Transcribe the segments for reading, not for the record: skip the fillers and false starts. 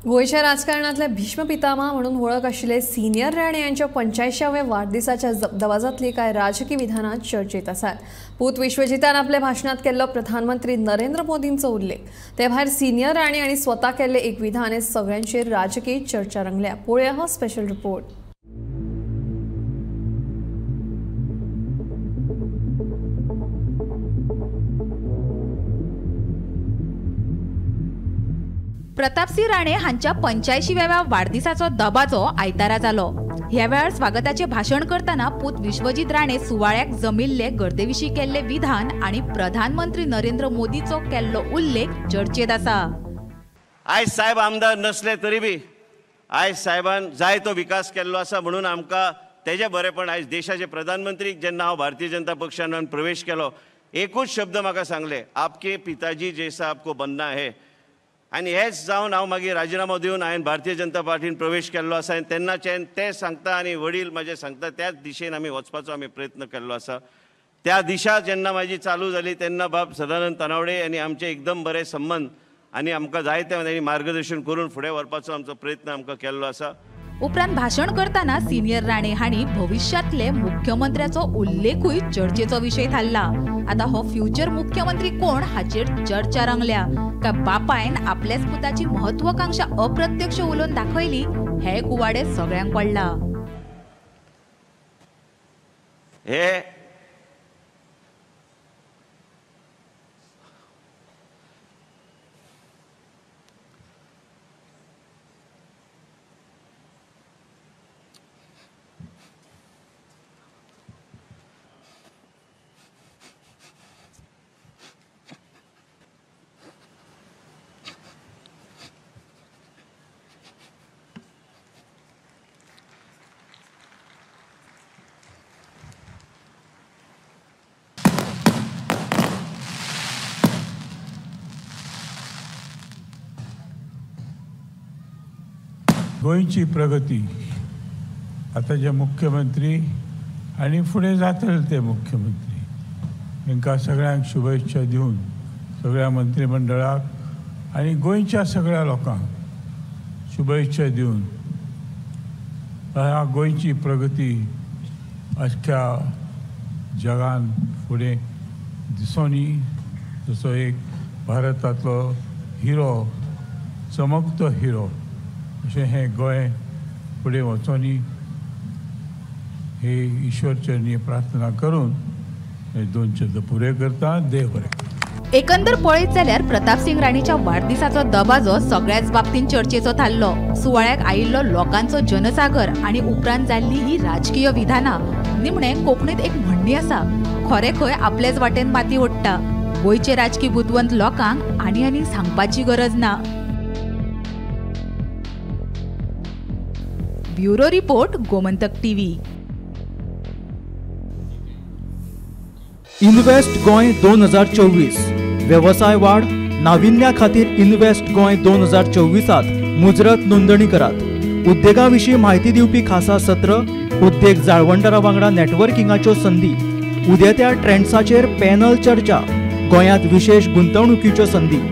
गोंयच्या राजकारणांतले भीष्म पितामह म्हणून वळख आशिल्ले सिनियर राणे यांच्या 85व्या वाडदिसाच्या दबाजांतली कांय राजकी विधानां चर्चेत आसात। पूत विश्वजितान आपल्या भाशणांत केल्लो प्रधानमंत्री नरेंद्र मोदींचो उल्लेख, ते भायर सिनियर राणे आनी स्वता केल्ले एक विधान हे सगळ्यांचेर राजकी चर्चा रंगल्या। पळोवया हो स्पेशल रिपोर्ट। प्रतापसिंह राणे हांच्या 85व्या वाडदिसाचो दबाजो आयतारा जालो। ह्या वेळार स्वागताचे भाशण करतना पूत विश्वजीत राणे सुवाळ्याक जमिल्ले गर्देविशीं केल्ले विधान आनी प्रधानमंत्री नरेंद्र मोदीचो केल्लो उल्लेख चर्चेत आसा। आयज साहेब आमदार नसले तरी बी आयज साहेबान जायतो विकास केल्लो आसा म्हणून आमकां तेजें बरेपण आयज देशाचे प्रधानमंत्री जेन्ना हांव भारतीय जनता पक्षान प्रवेश केलो एकूच शब्द म्हाका सांगले, आपके पिताजी जैसा आपको बनना है। आनी हेच जावन हांव मागीर राजिनामो दिवन हांवें भारतीय जनता पार्टीन प्रवेश केल्लो आसा आनी तेन्नाच्यान ते सांगता आनी वडील म्हाजे सांगता त्याच दिशेन आमी वचपाचो आमी प्रयत्न केल्लो आसा। त्या दिशा जेन्ना म्हाजी चालू जाली तेन्ना बाब सदानंद तानावडे आनी आमचे एकदम बरे संबंद आनी आमकां जायते तांणी मार्गदर्शन करून फुडें व्हरपाचो आमचो प्रयत्न आमकां केल्लो आसा। उपरांत भाशण करतना सिनियर राणे हांणी भविष्यातले मुख्यमंत्र्याचो उल्लेखूय चर्चेचो विशय थारला। आता हो फ्युचर मुख्यमंत्री कोण हाचेर चर्चा रंगल्या। काय बापायन आपल्याच पुताची महत्वाकांक्षा अप्रत्यक्ष उलोवन दाखयली हे कुवाडे सगळ्यांक पडला। हे गोंयची प्रगती आतांचे मुख्यमंत्री आनी फुडें जातले ते मुख्यमंत्री तांकां सगळ्यांक शुभेच्छा दिवन सगळ्या मंत्रीमंडळाक आनी गोंयच्या सगळ्या लोकांक शुभेच्छा दिवन ह्या गोंयची प्रगती अख्ख्या जगान फुडें दिसोनी जसो एक भारतांतलो हिरो चमकतो हिरो अशें हें गोंय फुडें वचोनी हे ईश्वर चरणी प्रार्थना करून हे दोन शब्द पुरे करता। देव बरें। एकंदर पळयत जाल्यार प्रतापसिंह राणेच्या वाडदिसाचो दबाजो सगळ्याच बाबतींत चर्चेचो थारलो। सुवाळ्याक आयिल्लो लोकांचो जनसागर आनी उपरांत जाल्ली ही राजकीय विधानां निमणे कोंकणीत एक म्हणणी आसा, खरें खंय आपलेच वाटेन माती ओडटा। गोंयचे राजकी बुदवंत लोकांक आनी आनी सांगपाची गरज ना। Bureau report, Gomantak TV. Invest Goa 2024 वेवसाय वाड नाविन्या खातीर इन्व्हेस्ट गोंय 2024 मुजरत नोंदणी करात। उद्देगा विशीं म्हायती दिवपी खासा सत्र, उद्देग जाळवणदारा वांगडा नेटवर्किंगाच्यो संदी, उदेत्या ट्रेंड्साचेर पॅनल चर्चा, गोंयांत विशेष गुंतवणुकीच्यो संदी।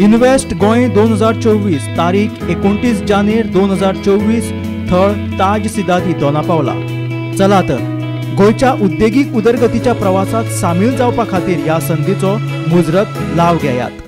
इन्व्हेस्ट गोंय 2024 तारीख 29 जानेर 2024, थळ ताज सिदादी दोनापावला। चला तर गोंयच्या उद्देगीक उदरगतीच्या प्रवासात सामील जावपा खातीर ह्या संदीचो मुजरत लाव घेयात।